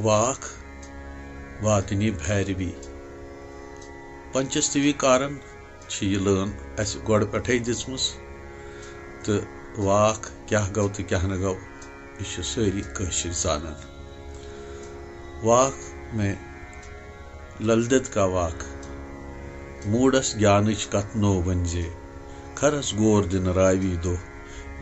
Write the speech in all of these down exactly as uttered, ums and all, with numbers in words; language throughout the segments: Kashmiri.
واکھ واتنی بھیروی۔ پنچستوی کارن چھِ یہِ لٲن اَسہِ گۄڈٕ پٮ۪ٹھَے دِژمٕژ، تہٕ واکھ کیٛاہ گوٚو تہٕ کیٛاہ نہٕ گوٚو، یہِ چھِ سٲری کٲشِرۍ زانان۔ واکھ میں للدت کا واکھ، موٗڈس گیانٕچ کتھ نو ؤنۍ زِ، کھرس غور دِنہٕ راوی دۄہ،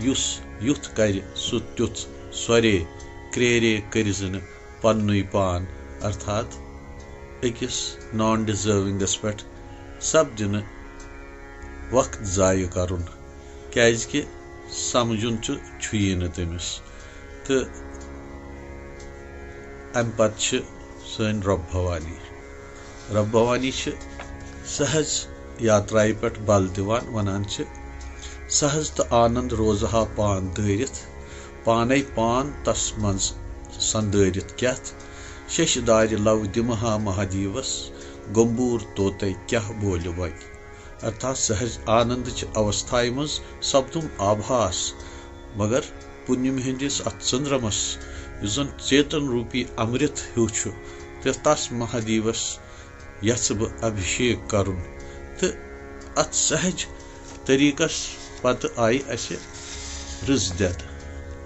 یُس یُتھ کرِ سُہ تیُتھ سۄرے، کرٛیرے کٔرۍ زِ نہٕ پننُے پان، ارتھات أکِس نان ڈیزرونگس پٮ۪ٹھ سپدِ نہٕ وقت ضایع کرُن، کیازِ کہِ سمجھُن تہِ چھُیی نہٕ تٔمِس۔ تہٕ امہِ پتہٕ چھِ سٲنۍ رۄب بھوانی۔ رۄب بھوانی چھِ سہج یاترایہِ پٮ۪ٹھ بل دِوان، ونان چھِ، سہج تہٕ آنند روزٕ ہا پان دٲرِتھ، پانے پان تس منٛز سندٲرِتھ کیتھ، ششہِ دارِ لو دِمہٕ ہا مہادیوس، گمبور توتے کیاہ بولہِ وۄنۍ۔ ارتھات سہج آنند چہِ اوستھایہِ منٛز سپدُم آبھاس، مگر پُنِم ہٕنٛدِس اتھ ژٔنٛدرمس، یُس زن چیتن روٗپی امرت ہیوٗ چھُ، تہٕ تس مہادیوس یژھٕ بہٕ ابھیشیک کرُن۔ تہٕ اتھ سہج طریقس پتہٕ آیہِ اسہِ رٕژ دٮ۪د۔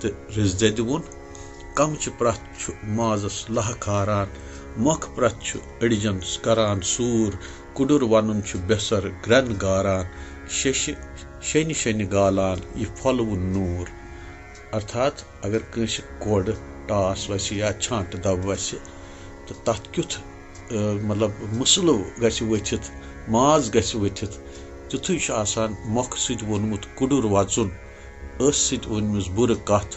تہٕ رٕژ دٮ۪دِ ووٚن، کم چہِ پرٛتھ چھُ مازس لہہ کھاران، مۄکھ پرٛتھ چھُ أڑجن کران سوٗر، کُڈُر ونُن چھُ بٮ۪سر گرن گاران، ششہِ شنہِ شنہِ گالان یہِ پھۄلوُن نوٗر۔ ارتھات اگر کٲنٛسہِ کۄڑ ٹاس وسہِ یا چھانٛٹہٕ دب وسہِ، تہٕ تتھ کیُتھ، ٲ، مطلب، مسلہٕ گژھِ ؤتھِتھ، ماز گژھِ ؤتھِتھ، تیُتھُے چھُ آسان مۄکھٕ سۭتۍ ووٚنمُت کُڈُر وژُن، ٲسہٕ سۭتۍ ؤنمٕژ بُرٕ کتھ،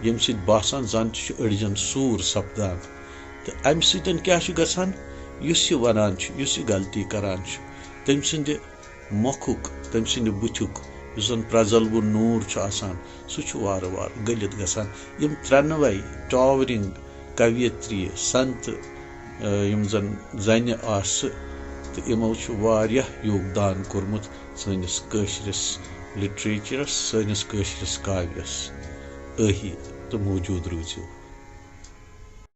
ییٚمہِ سۭتۍ باسان زن تہِ چھُ أڑجن سوٗر سپدان۔ تہٕ امہِ سۭتۍ کیٛاہ چھُ گژھان؟ یُس یہِ ونان چھُ، یُس یہِ غلطی کران چھُ، تٔمۍ سٕنٛدِ مۄکھُک، تٔمۍ سٕنٛدِ بُتھیُک یُس زن پرٛزلوُن نوٗر چھُ آسان، سُہ چھُ وارٕ وارٕ گٔلِتھ گژھان۔ یِم ترٛٮ۪نوَے ٹاورِنٛگ کویتری سنت، ٲ، یِم زن زنہِ آسہٕ، تہٕ یِمو چھُ واریاہ یوگدان کوٚرمُت سٲنِس کٲشرِس لِٹریچرس، سٲنِس کٲشرِس کاویس۔ ٲہی تہٕ موجود روٗزِو۔